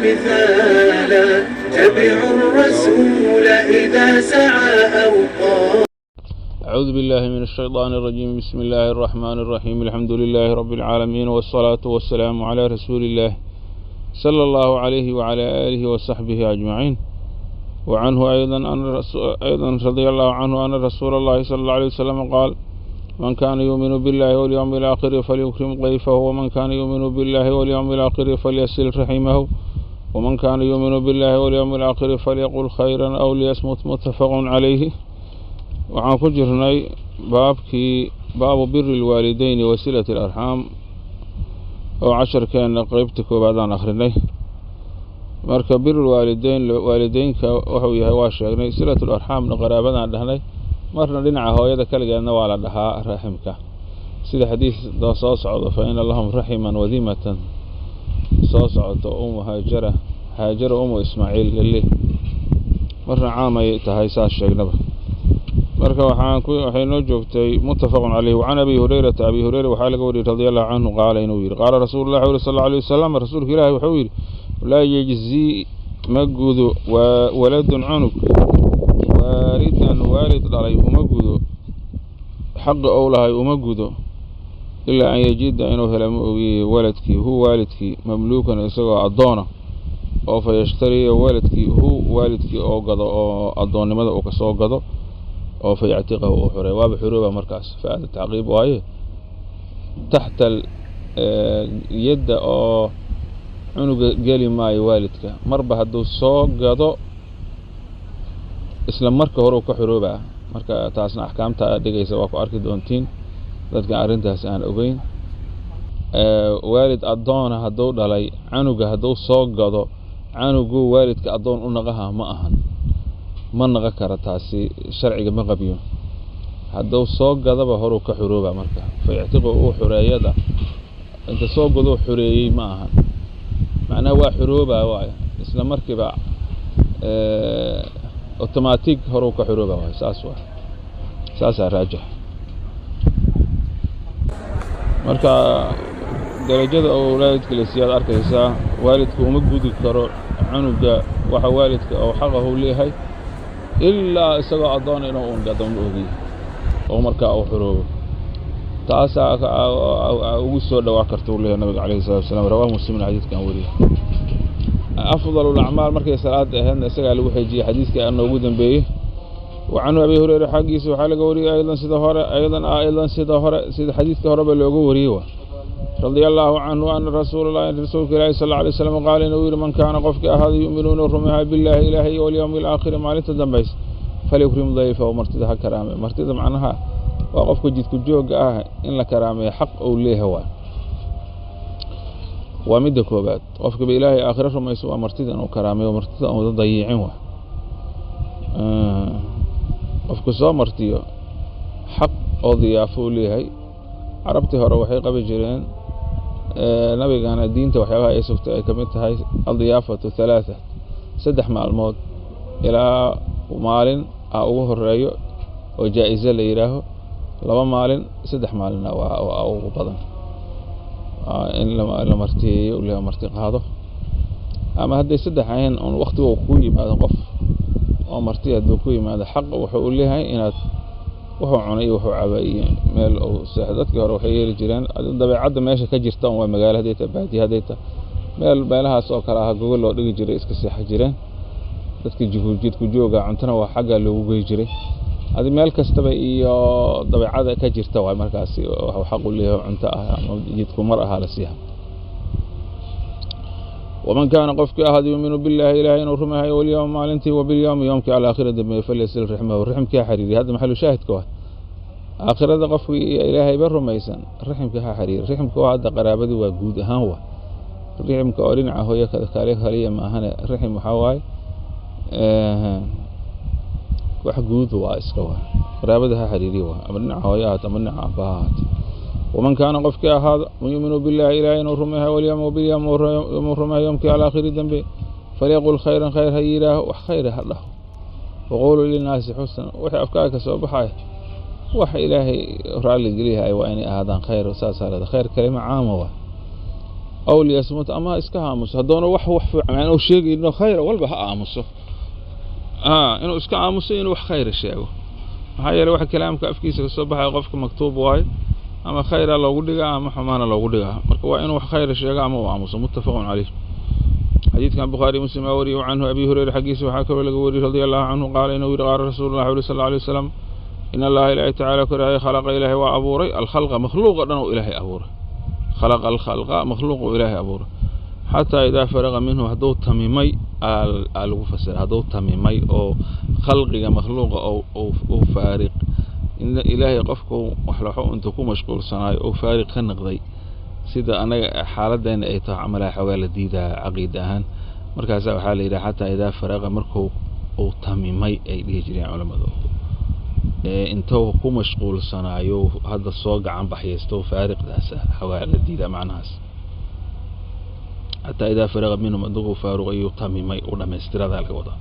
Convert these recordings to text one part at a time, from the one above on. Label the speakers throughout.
Speaker 1: مثالا، تبعوا الرسول إذا سعى أو قال.
Speaker 2: أعوذ بالله من الشيطان الرجيم. بسم الله الرحمن الرحيم. الحمد لله رب العالمين، والصلاة والسلام على رسول الله صلى الله عليه وعلى آله وصحبه أجمعين. وعنه أيضا أن أيضا رضي الله عنه أن رسول الله صلى الله عليه وسلم قال: من كان يؤمن بالله واليوم الآخر فليكرم ضيفه، ومن كان يؤمن بالله واليوم الآخر فليصل رحمه، ومن كان يؤمن بالله واليوم الآخر فليقل خيرا أو ليصمت. متفق عليه. Waxaan ku jirnay baabkii baabu biri lwaalideyni wa silati alarxaam, oo casharkeenna qeybta koowaad aan akhrinay. Marka birulwaalideyn, waalideynka wuxuu yahay waa sheegnay. Silatul arxaamna qaraabadaan dhahnay, marna dhinaca hooyada kaligeedna waa la dhahaa raximka, sida xadiis soo socdo, fa ina lahum raximan wadimatan soo socoto, umu Haajara, Haajara umu Ismaaciil lale. Marna caamay tahay, saas sheegnaba. Marka waxaan ku waxay noo joogtay muttafaqun caleyh. Wacan Abi Hurayrata, Abi Hureyra waxaa laga wariyey, radia Allahu canhu, qaala inuu yidhi: qaala rasuulu llahi sal alla alay wasalam, rasuulka Ilaahi wuxuu yidhi: laa yejzii, ma gudo, waladun cunug, waalidan, waalid dhalay uma gudo, xaqa ou lahay uma gudo, ilaa an yajida, inuu hela ma ogiye, waladkii hu waalidkii mamluukan, isagoo addoona, oo fa yashtariya waladkii hu waalidkii oo gado, oo addoonnimada uu kasoo gado, oo fa yactiqahu, uu xureey. Waaba xurooba markaas. Faada tacqiib waaye, taxta yadda oo cunuga geli maayo waalidka. Marba hadduu soo gado, isla marka hore uu ka xuroobaa. Marka taasna axkaamta dhigaysa waa ku arki doontiin. Dadka arrintaas aan ogeyn, waalid addoona hadduu dhalay canuga, hadduu soo gado canugu, waalidka addoon u naqaha ma ahan, ma naqon kara. Taasi sharciga ma qabiyo. Hadduu soo gadaba horuu ka xurooba. Marka fa yactiqu, uu xureeyada, inta soo gadoo xureeyey ma ahan, macnaha waa xuroobaa waayo, isla markiiba automatic horuu ka xurooba waayo. Saas waay, saasaa raajix. Marka darajada oo waalidka la siiyaad arkaysaa, waalidku uma gudi karo cunuga waxa waalidka oo xaqahu leeyahay, ilaa isagoo addoon inuu un gado ma ogiy, oo markaa uu xuroobo. Taasaa ugu soo dhawaa karta uu leeyahay nabiga calayhi salatu wasalaam. Rawahu Muslimin, xadiidkan weriye. Afdal alacmaal markay salaada ahaydna isagaa lagu xejiyey, xadiidka noogu dambeeyey. Wa canhu, Abi Hureyre xaggiisa waxaa laga wariyey, aydan sida hore, aydan sida hore, sida xadiidka horeba looga wariyey, wa radia allaahu canhu ana rasuula llahi, rasuulka Ilaahi sal alla alay slam, qaala inuu yidhi: man kaana, qofkii ahaada, yu'minu, inuu rumeeya, billaahi, Ilaahay, walyowmi alaakhiri, maalinta dambaysa, falyukrim dayfahu, martida ha karaame. Martida macnaha waa qofka jidku joogga ah, in la karaameeyo xaq uu leeyahay waay. Waa midda koobaad. Qofkiiba Ilaahay aakhiro rumayso waa martida inuu karaameeyo, martida uuda dayiicin. Waay qofku soo martiyo xaq oo diyaafo u leeyahay. Carabtii hore waxay qabi jireen, nabigana diinta waxyaabaha ay sugtay ay ka mid tahay, aldiyaafatu halaatha, 3 maalmood ilaa maalin a ugu horeeyo oo jaa-ize la yidhaaho, 2 maalin, 3 maalinna waa ugu badan in la martiyeeyo, la marti qaado. Ama hadday saddex ahayn, un waktiga uu ku yimaado qof oo marti hadduu ku yimaado, xaq wuxuu u leeyahay inaad wuxuu cunay iyo wuxuu cabay iyo meel uu seexdo. Dadkii hore waxay yeeli jireen, dabeecadda meesha ka jirta un waa, magaalo hadday tahay, baadiye hadday tahay, meel meelahaas oo kale ah gogol loo dhigi jiray, iska seexan jireen dadka jidku jooga. Cuntana waa xagga loogu gey jiray. Adi meel kastaba iyo dabeecada ka jirta waay. Markaasi waxuu xaq u leeyahay cunto ah ama jidku mar ahaa la siiha. Waman kaana, qofkii ahaad, yuuminu billaahi, Ilahay inuu rumeehayo, walyowm, maalintii, wabilyowmi, yoomkii, alaakhira dambeeye, falyasil raximahu, raximkii ha xiriiriy. Hadda maxalu shaahidka waa aakhirada. Qofkii Ilaahayba rumaysan raximka ha xiriiri. Raximka waa hadda qaraabadii waa guud ahaan, waa raximka oo dhinaca hooyo kale kaliya maahane. Raxim waxaa waaye wax guud, waa iska waa qaraabada ha xiriiriya, waa ama dhinaca hooyo ahaato ama dhinaca aabba ha ahaato. Waman kaana, qofkii ahaado, yuuminu billaahi, Ilahay inuu rumeeyo, walyowm, wabilyowm rumeeyo, yoomkii alaakhiri dambe, falyaqul khayran, khayr ha yidhaaho, wax khayra ha dhaho. Waquuluu linnaasi xusna, wixii afkaaga ka soo baxaya wax Ilaahay raalli geliyahay waa inay ahaadaan khayr. Saasaa leeda khayr kalima caama waa Aw liyasmut, ama ha iska aamuso. Haddoona wax fiican uu sheegayno khayra walba ha aamuso. Inuu iska aamuso, inuu wax khayra sheego, maxaa yeeley waxa kalaamka afkiisa kasoo baxaya qofka maktuub waayo, ama khayra loogu dhigaa ama xumaana loogu dhigaa. Marka waa inuu wax khayra sheego ama uu aamuso. Muttafaqun caleyh. Xadiidkan Bukhaari Muslim aa wariyey. Canhu Abi Hureyra xaggiisa waxaa kaloo laga wariyey radia allahu canhu qaala inuu yihi qaala rasuulu llah uri sal alay wasalam: in allaha ilaahi tacaala koraaye khalaqa, ilaahay waa abuuray, alkhalqa makhluuqa dhan uu ilaahay abuuray, khalaqa alkhalqa makhluuq uu ilaahay abuuray, xataa idaa faraqa minhu, hadduu tamimay aa lagu fasira, hadduu tamimay oo khalqiga makhluuqa uu faariq ilaahay qofku waxlaxo intuu ku mashquulsanaayo oo faariq ka noqday, sida anaga xaaladdeena ay tahay camalaha xoogaa la diidaa caqiida ahaan. Markaasaa waxaa la yidhaha xataa idaa faraqa, markuu uu tamimay ay dhihi jireen culammadu, intuu ku mashquulsanaayo hadda soo gacan baxyaysto faariqdaas xoogaa la diidaa macnahaas. Xataa idaa faraqa minhum, adiguu faaruqayuu tamimay u dhammaystiradaa laga wadaa.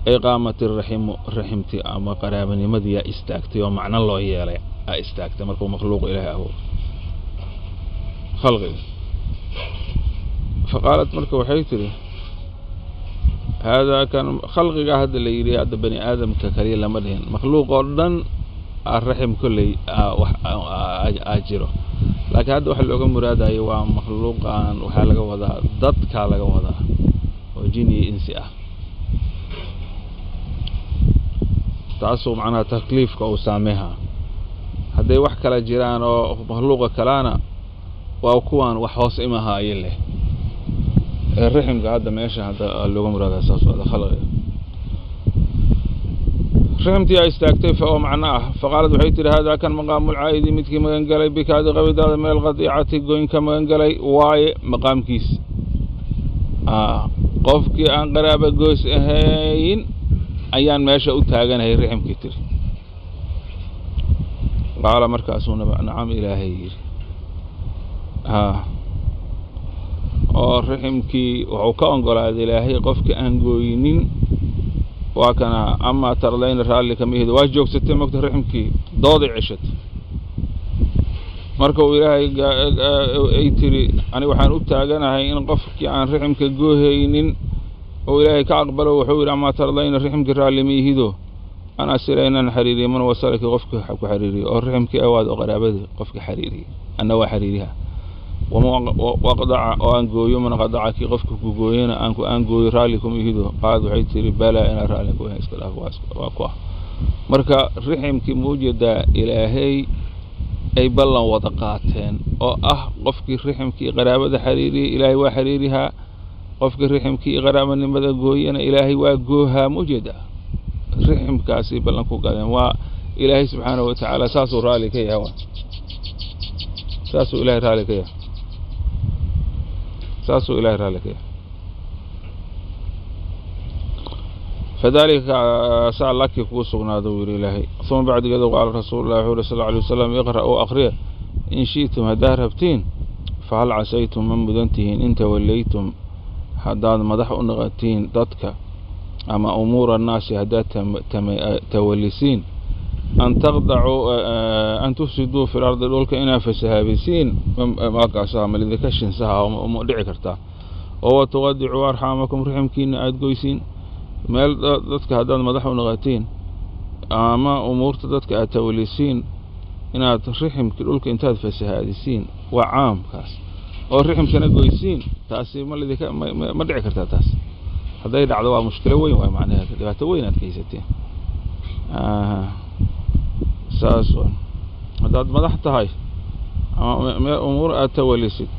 Speaker 2: Ay qaamat iraximu, raximtii ama qaraabanimadii yaa istaagtay oo macno loo yeelay aa istaagtay markuu makhluuq ilaahay abuuro khalqiga. Faqaalat, marka waxay tidhi, haadaa kan khalqiga hadda la yidhi hadda bani aadamka kaliya lama dhihin, makhluuq oo dhan aa raxim kolley wax aa jiro, laakiin hadda waxa looga muraadayo waa makhluuqan, waxaa laga wadaa dadkaa laga wadaa oo jin iyo insi ah, taasuu macnaha takliifka uu saameeha. Hadday wax kala jiraan oo makhluuqa kalena waa kuwaan wax hoos imahaayo leh ee raximka hadda meesha hadda looga muraadaya saas wada khalqiga. Raximtii aa istaagtay oo macno ah. Faqaalad waxay tihi: haadaa kan maqaamulcaa'idi, midkii magan galay bikaadi qabidaada min alqadiicati goynka magan galay waaye maqaamkiis, qofkii aan qaraaba goys ahayn ayaan meesha u taaganahay, raximkii tiri. Qaala, markaasuu nacam ilaahay yidhi, oo raximkii wuxuu ka ogolaaday ilaahay qofkii aan gooynin. Waa kana amaa tardayna, raalli kama ihid, waa joogsatay mogta raximkii dooday ceshatay. Marka uu ilaahay ay tiri aniga waxaan u taaganahay in qofkii aan raximka goohaynin oo ilaahay ka aqbalo, wuxuu yidhi amaa tardayna, raximkii raalli ma ihido, an asila inaan xiriiriyo man wasalaki, qofka ku xiriiriyo oo raximkii awaad oo qaraabadii qofka xiriiriyey anna waa xiriiriha, waqdaca oo aan gooyo man qadaca, kii qofka ku gooyana aan gooyo raalli kuma ihido. Qaalad waxay tiri balaa, inaan raalli ku ahayn iska dhaaf waa ku ah. Marka raximkii ma ujeedaa ilaahay ay ballan wada qaateen oo ah qofkii raximkii qaraabada xiriiriyey ilaahay waa xiriirihaa, qofkii raximkii qaraabanimada gooyana ilaahay waa goohaa. Ma ujeedaa raximkaasay ballan ku gaadeen, waa ilaahay subxaanahu watacaala saasuu raalli ka yahay, saasuu ilahay raalli ka yahay, saasuu ilahay raalli ka yahay. Fadalika saa laki kuu sugnaado wuu yidhi ilaahay. Uma bacdigeedu qaala rasuulu llahi wuxuu yhi sal alay wasalam: iqra' oo akhriya in shi'tum haddaad rabtiin. Fahal casaytum, ma mudan tihiin, in tawallaytum haddaad madax u noqotiin dadka ama umuura annaasi haddaad tawallisiin, an taqdacuu an tufsiduu fi lardi, dhulka inaad fasahaabisiin markaasaa malidinka shinsaha ma dhici kartaa, oo wa tuqadicuu arxaamakum, raximkiina aada goysiin meel dadka haddaad madax u noqotiin ama umuurta dadka aad tawalisiin, inaad riximkii dhulka intaad fasahaadisiin, waa caamkaas, oo riximkana goysiin, taasi ma lidinka ma dhici kartaa? Taas hadday dhacdo waa mushkilo weyn, waay macnaheeda dhibaato weyn aad geysateen. Saas wa haddaad madax tahay ama meel umuur aad tawalisid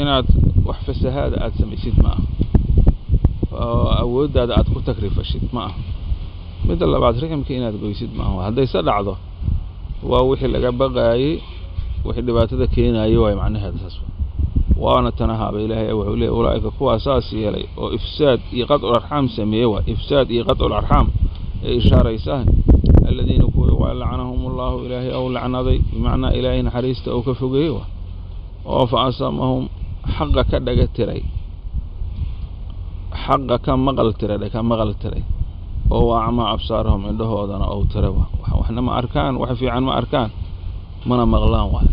Speaker 2: inaad wax fasahaada aada samaysid ma ah, oo awooddaada aad ku takrifashid ma ah. Midda labaad, riximka inaad goysid ma aha. Haddayse dhacdo waa wixii laga baqaayey, wixii dhibaatada keenaayey waay macnaheeda saas. Waana tanahaaba ilaahay wuxuu leeyay ulaa'ika kuwaa saas yeelay oo ifsaad iyo qadcul arxaam sameeyey, waa ifsaad iyo qadcul arxaam ee ishaaraysaa, aladiina kuwii waa lacanahum allahu ilaahay ou lacnaday, bimacnaa ilaahay naxariista uu ka fogeeyey wa, oo fa asamahum xaqa ka dhaga tiray, xaqa ka maqal tiray, ka maqal tiray, oo wa acmaa absaarahum, indhahoodana ou tiray. Waxna ma arkaan, wax fiican ma arkaan mana maqlaan waay.